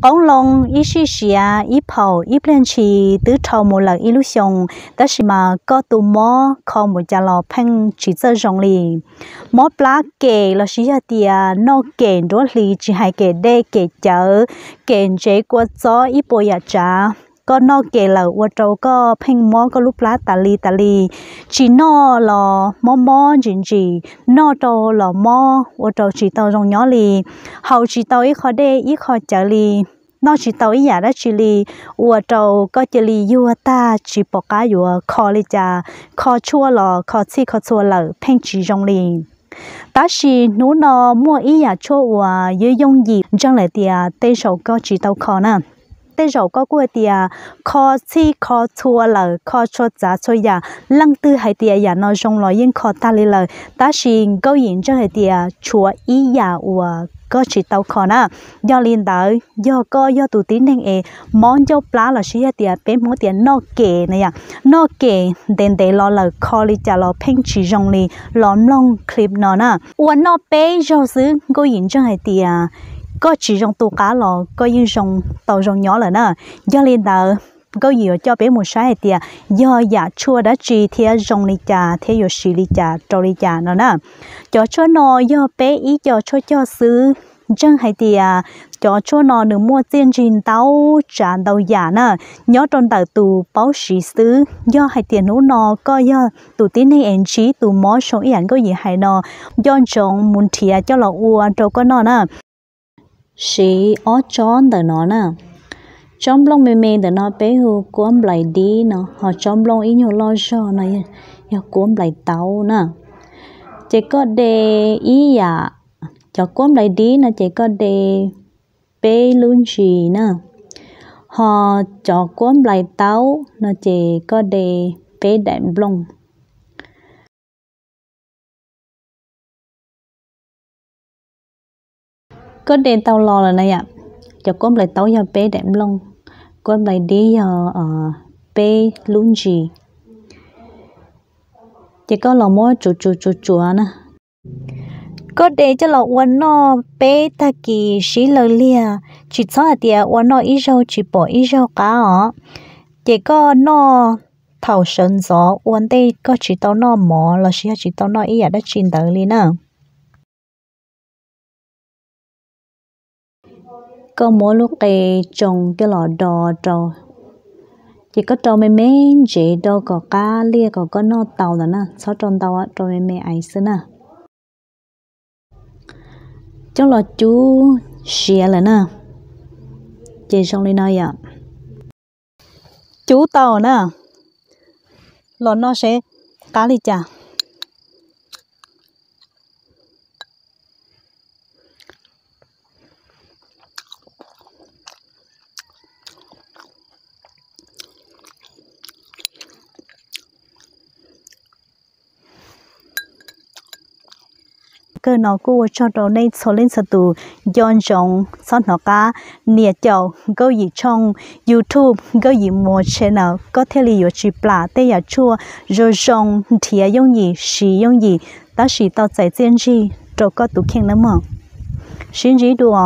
Qoob loo ib sij siav ib phaum ib pliag ntshis twb dhau mus lawm ib lub xyoos, tab sis mas koj tus mob kho mus cas los pheej tsis txawj zoo li. Mob plab kem los sis yog tias noj kem nruab hlis tsis hais kem dej kem cawv, kem ntsev kua txob ib puas yam tsav, koj noj kem lawm ua rau koj pheej mob koj lub plab tas li tas li. Tsis noj los mob mob ntsim ntsim, noj rau los mob ua rau tsis tau zoo nyob li. Haus tsis tau ib qho dej ib qho cawv li, noj tsis tau ib yam dab tsi li, ua rau koj cia li yuag tag tsis pom qab yuav kho li cas, kho tshuaj los kho txhij kho txhua lawm pheej tsis zoo li. Tab sis hnub no muaj ib yam tshuaj uas yuav yooj yim ntseeg lawm tias tej zaum koj tsis tau kho na. Tej zaum koj kuj hais tias kho txhij kho txhua lawm, kho txhua txav txhua yam, leej twg hais tias yam no zoo los yeej kho tag li lawm, tab sis Nkauj Yim ntseeg hais tias tshuav ib yam uas koj tsis tau kho na. Yog li ntawd, yog koj yog tus tib neeg es mob ncauj plab los sis yog tias peb Hmoob tias noj kem na yom, noj kem ntev ntev los lawm kho li cas los pheej tsis zoo li, los mloog clip no na. Ua noj peb zaug xwb Nkauj Yim ntseeg hais tias koj tsis zoo tu qab los koj yeej zoo, tau zoo nyob lawm na. Yog li ntawd, Nkauj Yim yuav coj peb mus saib hais tias yog yam tshuaj dab tsi thiab zoo li cas thiab yuav siv li cas rau li cas no na. Cov tshuaj no yog peb ib co tshuaj coj xwb, ntseeg hais tias cov tshuaj no nws muaj txiaj ntsig ntau tsav ntau yam na, nyob rau ntawm tus paub siv xwb. Yog hais tias hnub no koj yog tus tib neeg es ntsib tus mob zoo ib yam Nkauj Yim hais no, nco ntsoov mus nrhiav coj los ua rau koj noj na. Siv ob tsob ntawm no na. Tsob nplooj me me ntawm no peb hu kuab nplais dib no, ho tsob nplooj ib nyuag loj zog no yog kuab nplais taub na. Ces koj de ib yam, cov kuab nplais dib no ces koj de peb lub ntsis na, ho cov kuab nplais taub no ces koj de peb daim nplooj. Koj de tau los lawm na yom, cov kuab nplais taub yog peb daim nplooj, kuab nplais dib yog peb lub ntsis. Ces koj los muab tsuav tsuav tsuav tsuav na. Koj de coj los ua noj peb tag kis sib law liag, tsis txhob hais tias ua noj ib zaug tsis pom ib zaug qab os. Ces koj noj thaum sawv ntxov ua ntej koj tsis tau noj mov los sis yog tsis tau noj ib yam dab tsi ntawd li na. Koj muab lub qe tsoo coj los do rau, ces koj rau me me ntsev rau kom qab liaj kom koj noj tau ntawd na, txhob rau ntau, rau me me aiv xwb na. Coj los cub siav lawm na, ces zoo li no yom. Cub tau na, los noj seb qab li cas. Kawg no kuj ua tsaug rau nej txhua leej txhua tus nco ntsoov txhob hnov qab, nias caum Nkauj Yim tshooj YouTube Nkauj Yim Muas channel, koj thiaj li yuav tsis plam tej yam tshuaj zoo zoo, nrhiav yooj yim, siv yooj yim, tab sis tau txais txiaj ntsig rau koj tus kheej nawb mog. Sib ntsib dua.